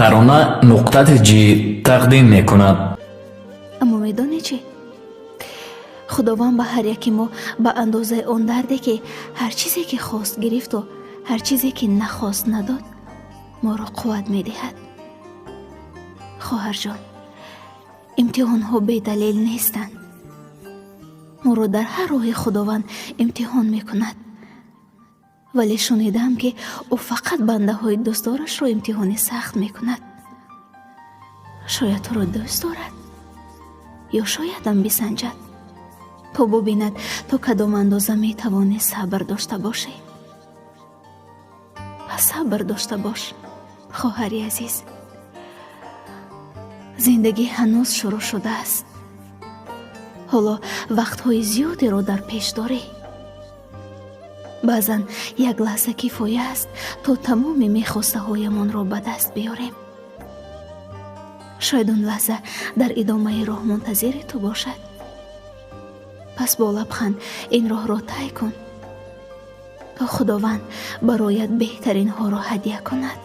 Тарона нуқта тж тақдим мекунад. Аммо медонӣ чӣ? Худованд ба ҳар яки мо ба андозаи он дарде, ки ҳар чизе ки хост гирифту ҳар чизе ки нахост надод, моро қувват медиҳад. Хоҳарҷон, имтиҳонҳо бедалел нестанд. Моро дар ҳар роҳи Худованд имтиҳон мекунад, вале шунидаам, ки ӯ фақат бандаҳои дӯстдорашро имтиҳони сахт мекунад. Шояд туро дӯст дорад ё шоядам бисанҷад, то бубинад, то кадом андоза метавонӣ сабр дошта бошӣ. Пас сабр дошта бош, хоҳари азиз. Зиндагӣ ҳанӯз шурӯъ шудааст. Ҳоло вақтҳои зиёдеро дар пеш дорӣ. Баъзан як лаҳза кифоя аст, то тамоми мехостаҳоямонро ба даст биёрем. Шояд он лаҳза дар идомаи роҳ мунтазири ту бошад. Пас бо лабханд ин роҳро тай кун, то Худованд бароят беҳтаринҳоро ҳадя кунад.